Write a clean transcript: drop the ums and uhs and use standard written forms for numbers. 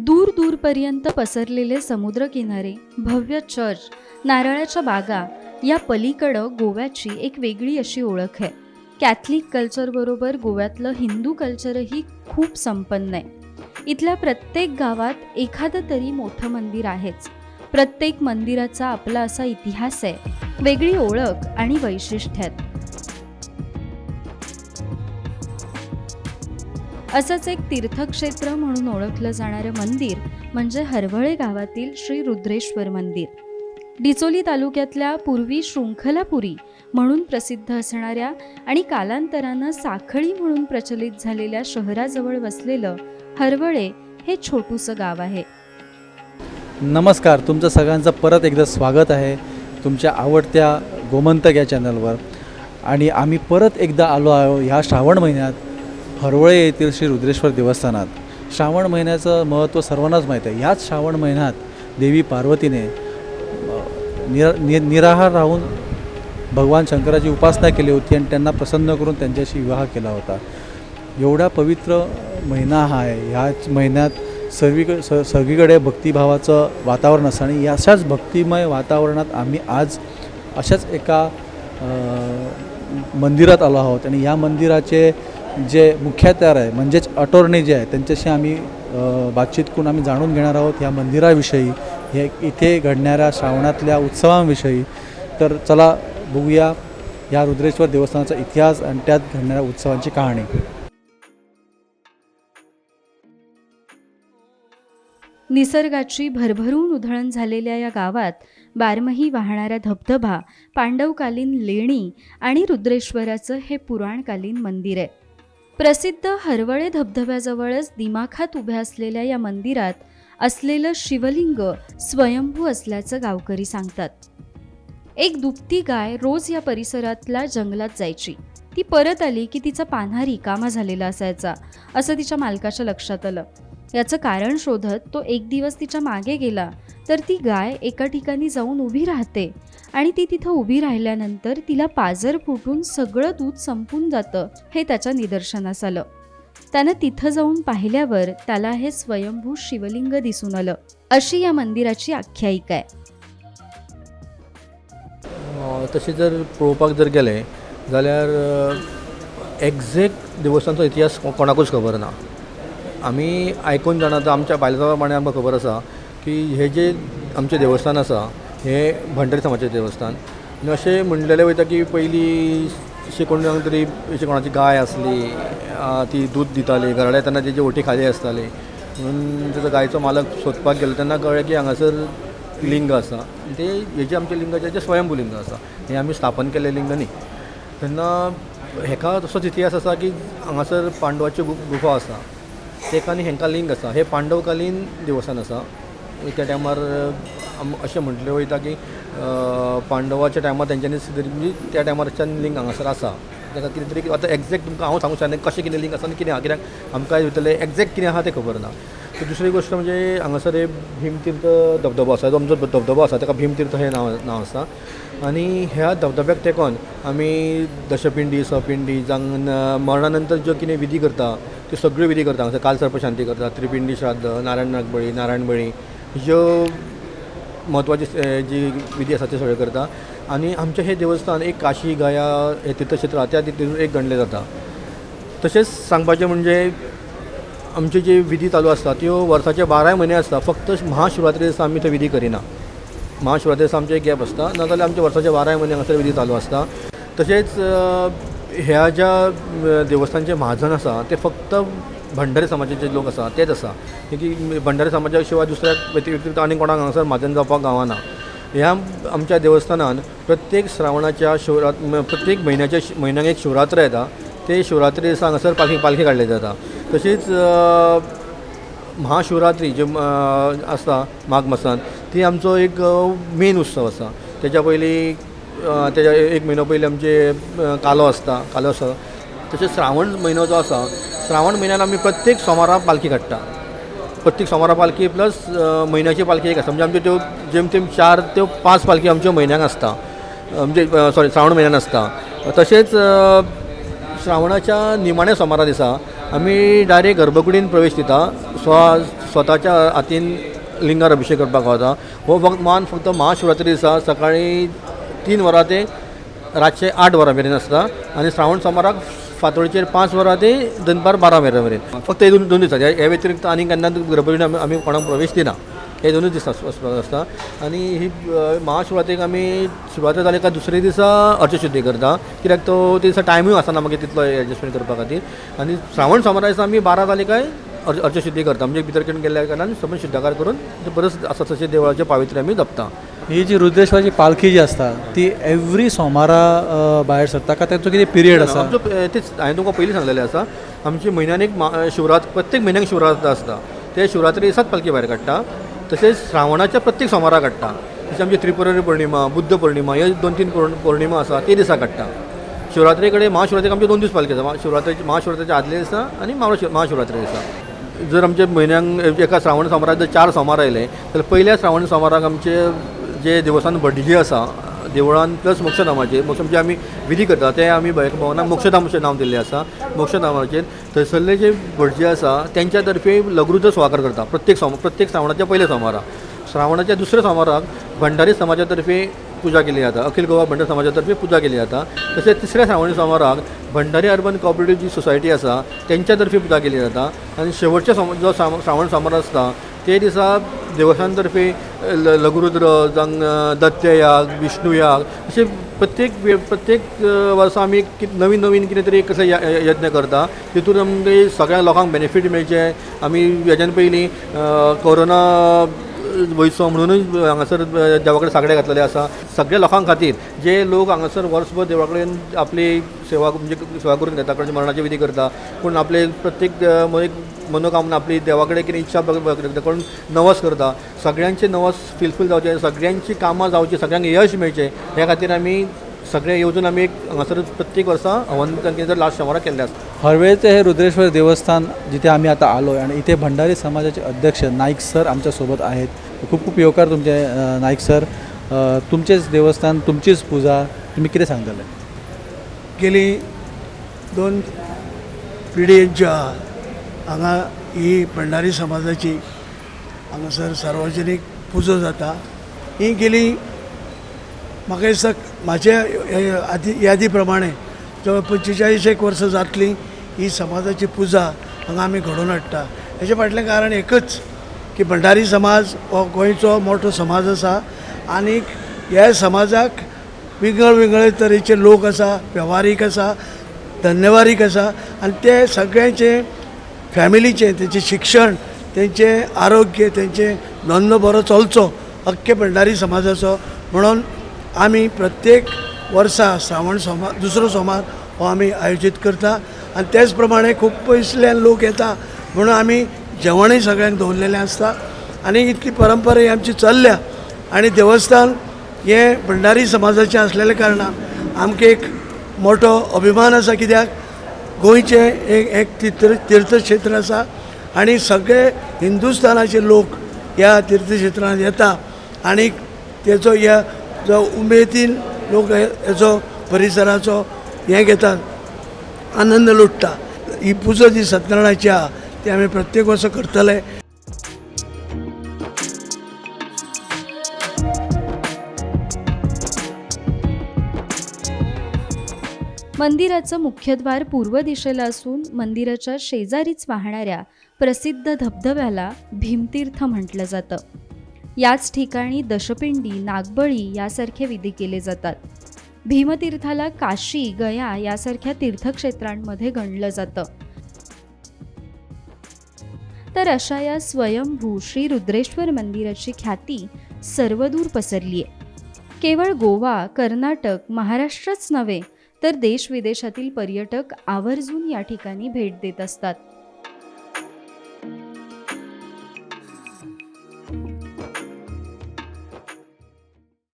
दूर दूरपर्यंत पसरलेले समुद्रकिनारे, भव्य चर्च, नारळाच्या बागा या पलीकडं गोव्याची एक वेगळी अशी ओळख आहे. कॅथलिक कल्चरबरोबर गोव्यातलं हिंदू कल्चरही खूप संपन्न आहे. इथल्या प्रत्येक गावात एखादं तरी मोठं मंदिर आहेच. प्रत्येक मंदिराचा आपला असा इतिहास आहे, वेगळी ओळख आणि वैशिष्ट्य आहेत. असंच एक तीर्थक्षेत्र म्हणून ओळखलं जाणारं मंदिर म्हणजे हरवळे गावातील श्री रुद्रेश्वर मंदिर. डिचोली तालुक्यातल्या पूर्वी शृंखलापुरी म्हणून प्रसिद्ध असणाऱ्या आणि कालांतरानं साखळी म्हणून प्रचलित झालेल्या शहराजवळ वसलेलं हरवळे हे छोटूसं गाव आहे. नमस्कार, तुमचं सगळ्यांचं परत एकदा स्वागत आहे तुमच्या आवडत्या गोमंतक या चॅनलवर. आणि आम्ही परत एकदा आलो आहो ह्या श्रावण महिन्यात हरवळे येथील श्री रुद्रेश्वर देवस्थानात. श्रावण महिन्याचं महत्त्व सर्वांनाच माहीत आहे. ह्याच श्रावण महिन्यात देवी पार्वतीने निराहार राहून भगवान शंकराची उपासना केली होती आणि त्यांना प्रसन्न करून त्यांच्याशी विवाह केला होता. एवढा पवित्र महिना हा आहे. ह्याच महिन्यात सगळीकडे भक्तिभावाचं वातावरण असतं आणि अशाच भक्तिमय वातावरणात आम्ही आज अशाच एका मंदिरात आलो आहोत. आणि या मंदिराचे जे मुख्यात्यार आहे, म्हणजेच अटॉर्नी जे आहे, त्यांच्याशी आम्ही बातचीत करून आम्ही जाणून घेणार आहोत ह्या मंदिराविषयी, हे इथे घडणाऱ्या श्रावणातल्या उत्सवांविषयी. तर चला बघूया या रुद्रेश्वर देवस्थानाचा इतिहास आणि त्यात घडणाऱ्या उत्सवांची कहाणी. निसर्गाची भरभरून उधळण झालेल्या या गावात बारमाही वाहणारा धबधबा, पांडवकालीन लेणी आणि रुद्रेश्वराचं हे पुराणकालीन मंदिर आहे. प्रसिद्ध हरवळे धबधब्याजवळच दिमाखात उभ्या असलेल्या या मंदिरात असलेलं शिवलिंग स्वयंभू असल्याचं गावकरी सांगतात. एक दुभती गाय रोज या परिसरातल्या जंगलात जायची. ती परत आली की तिचा पान्हा रिकामा झालेला असायचा असं तिच्या मालकाच्या लक्षात आलं. याचं कारण शोधत तो एक दिवस तिच्या मागे गेला तर ती गाय एका ठिकाणी जाऊन उभी राहते आणि ती तिथं उभी राहिल्यानंतर तिला पाजर फुटून सगळं दूध संपून जातं हे त्याच्या निदर्शनास आलं. त्यानं तिथं जाऊन पाहिल्यावर त्याला हे स्वयंभू शिवलिंग दिसून आलं, अशी या मंदिराची आख्यायिका आहे. तशें जर पळोवपाक जर गेलें जाल्यार एग्जॅक्ट देवस्थानाचो इतिहास कोणाकूच खबर ना. आमी आयकून जाणा, आतां आमच्या बायलां प्रमाणे आमकां खबर आसा की हें जें आमचें देवस्थान आसा हें भंडारी समाजाचें देवस्थान. आनी अशें म्हणलेलें वयता की पयलीं अशें कोण तरी अशी कोणाची गाय आसली, ती दूद दिताली, घरा येतना तेजी ओटी खाली आसताली, म्हणून तेजो गायचो मालक सोदपाक गेलो तेन्ना कळ्ळें की हांगासर लिंग आसा आनी ते हेजें आमचें लिंग आसा तें स्वयंभू लिंग आसा, हें आमी स्थापन केल्लें लिंग न्ही. तेन्ना हेका तसोच इतिहास आसा की हांगासर पांडवाच्यो गुफा आसा, तेका आनी हेंकां लिंग आसा. हें पांडवकालीन देवस्थान आसा. त्या टायमार अशें म्हटलें वयता की पांडवाच्या टायमार तेंच्यांनी म्हणजे त्या टायमारच्यान लिंग हांगासर आसा. ताका कितें तरी आतां एग्जॅक्ट तुमकां हांव सांगूंक शकना कशें कितें लिंग आसा आनी कितें आहा, कित्याक आमकां भितरलें एग्जॅक्ट कितें आहा तें खबर ना. सो दुसरी गोश्ट म्हणजे हांगासर एक भीमतीर्थ धबधबो आसा, जो आमचो धबधबो आसा ताका भीमतीर्थ हें नांव आसा. आनी ह्या धबधब्याक तेंकोन आमी दशपिंडी, सपिंडी जावन मरणा नंतर ज्यो कितें विधी करता त्यो सगळ्यो विधी करता. हांगासर कालसर्प शांती करता, त्रिपिंडी श्राद्ध, नारायण नागबळी, नारायण बळी, ह्यो म्हत्वाची जी विधी आसा त्यो सगळ्यो करता. आनी आमचें हें देवस्थान एक काशी गया हें तिर्थक्षेत्र आहा त्या तितून एक गणलें जाता. तशेंच सांगपाचें म्हणजे आमच्यो जे विधी चालू आसता त्यो वर्साचे बाराय म्हयने आसता. फक्त महाशिवरात्री दिसा आमी त्यो विधी करिना. महाशिवरात्री दिसा आमचें एक गॅप आसता, नाजाल्यार आमचे वर्साचे बाराय म्हयने हांगासर विधी चालू आसता. तशेंच ह्या ज्या देवस्थानचे म्हाजन आसा ते फक्त भंडारी समाजाचे लोक आसा तेच आसा, की भंडारी समाजा शिवाय दुसऱ्या व्यतिरिक्त आनी कोणाक हांगासर म्हाजन जावपाक गावना. ह्या आमच्या देवस्थानान प्रत्येक श्रावणाच्या प्रत्येक म्हयन्याच्या म्हयन्याक एक शिवरात्र येता, ते शिवरात्री दिसा हांगासर पालखी काडली जाता. तशीच महाशिवरात्री जी आसता माघ मासान, ती आमचो एक मेन उत्सव आसा. तेच्या पयलीं तेच्या एक म्हयनो पयलीं आमचे कालो आसता, कालो आसता. तशेंच श्रावण म्हयनो जो आसा, श्रावण म्हयन्यान आमी प्रत्येक सोमारा पालखी काडटा. प्रत्येक सोमारा पालखी प्लस म्हयन्याची पालखी एक आसता. म्हणजे आमच्यो त्यो जेम तेम 4 त्यो 5 पालखी आमच्यो म्हयन्याक आसता, म्हणजे सॉरी श्रावण म्हयन्यान आसता. तशेंच श्रावणाच्या निमाण्या सोमारा दिसा आमी डायरेक्ट गर्भकुडीन प्रवेश दिता. स्वताच्या हातीन लिंगार अभिशेक करपाक गावता. हो फक्त मान फक्त महाशिवरात्री दिसा सकाळी 3 वरां ते रातचे 8 वरां मेरेन आसता आनी श्रावण सोमाराक फांतोडेचेर 5 वरां ते दनपार 12 वरां मेरेन. फक्त हे दोन दिसा ह्या व्यतिरिक्त आनी केन्ना गर्भकुडीन आमी कोणाक प्रवेश दिना. हे दोनूच दीस आसता. आनी ही महाशिवरात्रीक आमी शिवरात्री जाली काय दुसरे दिसा अर्चशुद्धी करता, कित्याक तो ते दिसा टायमूय आसना मागीर तितलो एडजस्टमेंट करपा खातीर. आनी श्रावण सोमारा दिसा आमी 12 जाली काय अर्चशुद्धी करता, म्हणजे भितर कडेन गेल्ल्या कारणान समज शुद्धाकार करून बरंच आसा तशें देवळाचें पावित्र्य आमी जपता. ही जी रुद्रेश्वराची पालखी जी आसता ती एवरी सोमारा भायर सरता काय तांचो कितें पिरियड आसा? आमचो तेच हांवें तुमकां पयलीं सांगलेलें आसा, आमची म्हयन्यान एक शिवरात्र, प्रत्येक म्हयन्याक शिवरात्र आसता, ते शिवरात्री दिसाच पालखी भायर काडटा. तशेंच श्रावणाच्या प्रत्येक सोमारा काडटा. तशें आमची त्रिपुरारी पौर्णिमा, बुद्ध पौर्णिमा ह्यो 2-3 पौर्णिमा आसा ते दिसा काडटा. शिवरात्रे कडेन महाशिवरात्रेक आमचे 2 दीस पालखी आसा, महाशिवरात्रेच्या आदल्या दिसा आनी महाशिवरात्रे दिसा. जर आमच्या म्हयन्यांक एका श्रावण सोमाराक जर 4 सोमार आयले जाल्यार पयल्या श्रावण सोमाराक आमचे जे देवस्थान भटजी आसा देवळान प्लस मोक्षधामाचेर, मोक्ष म्हणजे आमी विधी करता ते आमी भवनाक मोक्षधाम अशें नांव दिल्लें आसा. मोक्षधामाचेर थंयसरले जे भटजी आसा तेंच्या तर्फे लघुरुद्र सुवाकर करता प्रत्येक श्रावणाच्या पयल्या सोमारा. श्रावणाच्या दुसऱ्या सोमाराक भंडारी समाजा तर्फे पुजा केली जाता, अखिल गोवा भंडारी समाजा तर्फे पुजा केली जाता. तशेंच तिसऱ्या श्रावणी सोमाराक भंडारी अर्बन कॉपरेटीव जी सोसायटी आसा तेंच्या तर्फे पुजा केली जाता. आनी शेवटच्या जो श्रावण सोमार आसता ते दिसा देवस्थान तर्फे लघुरुद्र जावं दत्तयाग, विष्णुयाग अशे प्रत्येक वर्सा आमी नवीन नवीन कितें तरी कसलें यत्न करता. तितून आमगे सगळ्या लोकांक बेनिफीट मेळचें. आमी हेज्यान पयलीं कोरोना वयचो म्हणुनूय हांगासर देवा कडेन सागडे घातलेले आसा. सगळ्या लोकां खातीर जे लोक हांगासर वर्सभर देवा कडेन आपली सेवा म्हणजे सेवा करून घेता, कोणाचे मरणाचे विधी करता, पूण आपले प्रत्येक मनोकामना आपली देवा कडेन कितें इच्छा कोण नवस करता, सगळ्यांचे नवस फुलफील जावचे, सगळ्यांची कामां जावची, सगळ्यांक यश मेळचें ह्या खातीर आमी सगळे येवजून आमी एक हांगासर प्रत्येक वर्सा हवन कितें लास्ट सोमारा केल्लें आसता. हरवेळचे हे रुद्रेश्वर देवस्थान जिथे आम्ही आता आलो आणि इथे भंडारी समाजाचे अध्यक्ष नाईक सर आमच्यासोबत आहेत. खूप खूप येवकार तुमचे नाईक सर. तुमचेच देवस्थान, तुमचीच पूजा, तुम्ही कितें सांगतले? गेली 2 पिढयेंच्या हांगा ही भंडारी समाजाची हांगासर सार्वजनीक पुजा जाता. ही गेली म्हाका दिसता म्हाज्या यादी प्रमाणे जवळ 45 वर्सां जातली ही समाजाची पुजा हांगा आमी घडोवन हाडटा. हेजे फाटलें कारण एकच की भंडारी समाज हो गोंयचो मोठो समाज आसा आनीक ह्या समाजाक विंगड विंगड तरेचे लोक आसा, वेव्हारीक आसा, धन्यवारीक आसा आनी ते सगळ्यांचे फॅमिलीचें, तेंचें शिक्षण, तेंचें आरोग्य, तेंचें धंदो बरो चलचो अख्खे भंडारी समाजाचो म्हणून आमी प्रत्येक वर्सा श्रावण सोमार, दुसरो सोमार हो आमी आयोजीत करता. आनी तेच प्रमाणे खूब पयसुल्ल्यान लोक येता म्हणून आमी जेवणूय सगळ्यांक दवरलेलें आसता आनी इतली परंपरा ही आमची चल्ल्या. आनी देवस्थान हें भंडारी समाजाचें आसलेल्या कारणान आमकां एक मोठो अभिमान आसा, कित्याक गोंयचें एक तीर्थक्षेत्र आसा आनी सगळे हिंदुस्थानाचे लोक ह्या तीर्थक्षेत्रांत येता आनी तेचो ह्या जो उमेदीन लोक हेचो परिसराचो हें घेतात, आनंद लुट्टा. ही पुजा जी सत्यनारायणाची आहा ती आमी प्रत्येक वर्सा करतले. मंदिराचं मुख्यद्वार पूर्व दिशेला असून मंदिराच्या शेजारीच वाहणाऱ्या प्रसिद्ध धबधब्याला भीमतीर्थ म्हटलं जातं. याच ठिकाणी दशपिंडी, नागबळी यासारखे विधी केले जातात. भीमतीर्थाला काशी, गया यासारख्या तीर्थक्षेत्रांमध्ये गणलं जातं. तर अशा या स्वयंभू श्री रुद्रेश्वर मंदिराची ख्याती सर्वदूर पसरली आहे. केवळ गोवा, कर्नाटक, महाराष्ट्रच नव्हे तर देश विदेशातील पर्यटक आवर्जून या ठिकाणी भेट देत असतात.